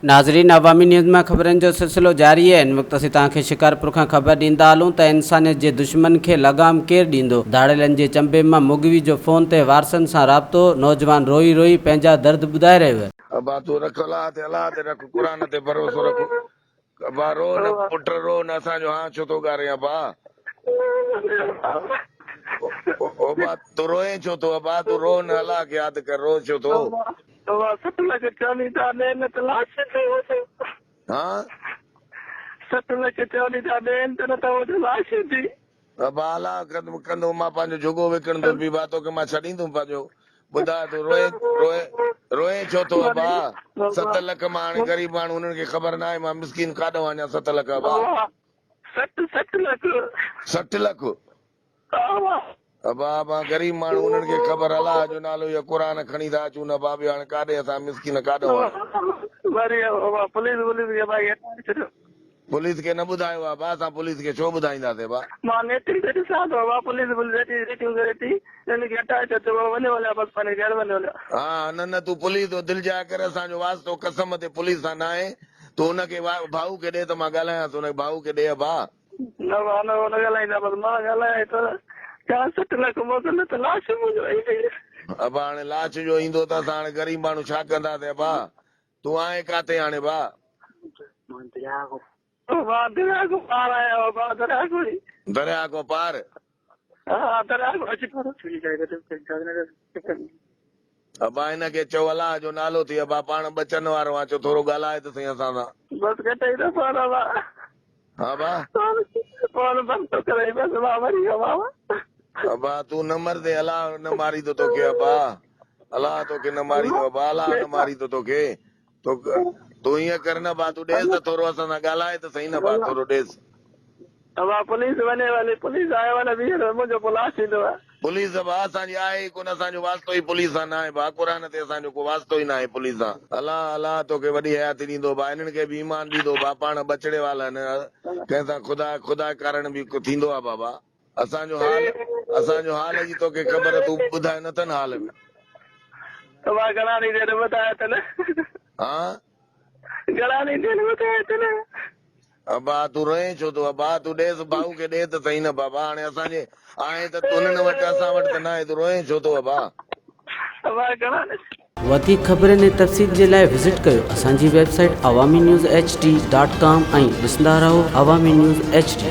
ناظرين عوامي نيوز مان خبرن جو سلسلو جاري آهي هن وقت اسين توهان کي شڪارپور کان خبر ڏيندا هلون ته انسانيت جي دشمن کي لغام ڪير ڏيندو ڌاڙيلن جي چنبي مان مغوي جو فون تي وارثن سان رابطو نوجوان روئي روئي پنهنجا درد ٻڌائي رهيو ابا تون رک الله تي الله تي رک قرآن تي ڀروسو رک ابا رو نه پٽ رو نه اسان جو هانء ڇو ٿو ڳارين ابا ابا تون روئين ڇو ٿو ابا تون رو نه الله کي ياد ڪر رو ڇو ٿو. ابا 60 لک چوني ٿا ڏين نه ته لاش ٿي وڃي. ها. 60 لک چوني ٿا ڏين ته نه ته منهنجو لاش ٿي. ابا الله ڪندو مان پنهنجو جهڳو وڪڻندس بي با توکي مان ڇڏيندم پنهنجو ٻڌاء تون روئين روئين روئين ڇو ٿو ابا ست لک مان هاڻي غريب ماڻهو انهن کي خبر ناهي مان مسڪين ڪاڏهون آڻيان ست لک ابا. 60 60 لک. 60 لک. ابا مان غريب ماڻهو انهن کي خبر الله جو نالو يا قرآن کڻي ٿا اچون ابا ٻيو هاڻي ڪاڏي اسان مسڪين ڪاڏهون آڻيون. پوليس کي نه ٻڌايو ابا اسان پوليس کي ڇو ٻڌائينداسين ابا. ها نه نه تون پوليس جو دلجاء ڪر اسان جو واسطو قسم تي پوليس سان ناهي تون ان کي ڀائو کي ڏي ته مان ڳالهايانس ان ڀائو کي ڏي ابا. نه ڀاء نه نه ڳالهائيندا بس مان ڳالهايان ٿو چوان 60 لک موڪل نه ته لاش منهنجو ايندي. ابا هاڻي لاش جو ايندو ته اسان هاڻي غريب ماڻهو ڇا ڪنداسين ابا تون آهين ڪاٿي هاڻي ڀاء. مان درياء کان پار آهيان ابا درياء کان ئي. درياء کان پار. ها درياء کان اچي. ابا هن کي چئو الله جو نالو ٿي ابا پاڻ ٻچن وارو آ چئو ٿورو ڳالهاء ته سهي اسان سان. بس ڪٽئي ته فون ابا. ها ابا. فون بند ٿو ڪرئي بس مان مري ويو بابا. ابا تون نه مرندين الله نه ماريندو توکي ابا الله توکي نه ماريندو ابا الله نه ماريندو توکي تون ائين ڪر نه ابا تون ڏيس ته ٿورو اسان سان ڳالهاء ته سهي نه ابا ٿورو ڏيس. ابا پوليس وڃي ولي پوليس آيو نه ٻيهر منهنجو پوء لاش ايندو. پوليس ڀاء اسان جي آهي ئي ڪونه اسان جو واسطو ئي پوليس سان ناهي ڀاء قرآن تي اسان جو ڪو واسطو ئي ناهي پوليس سان. الله الله توکي وڏي حياتي ڏيندو ڀاء انهن کي به ايمان ڏيندو ڀاء پاڻ ٻچڙي والن ڪنهن سان خدا خدا ڪارڻ به ٿيندو آ بابا اسان جو حال اسان جو حال جي توکي خبر تون ٻڌايو نه اٿن حال به. ڀاء گهڻا ڏينهن ٿيا ٻڌايو اٿن. ها. گهڻا ڏينهن ٿيا ٻڌايو اٿن. ابا تون روئين ڇو ٿو ابا تون ڏيس ڀائو کي ڏي ته سهي نه بابا هاڻي اسان جي آهي ته انهن وٽ اسان وٽ ته ناهي تون روئين ڇو ٿو ابا. ابا گهڻا وڌيڪ خبرن ۽ تفصيل جي لاء وزٽ ڪيو اسان جي website Awami news H D dot com ۽ ڏسندا رهو عوامي نيوز ايڇ ڊي.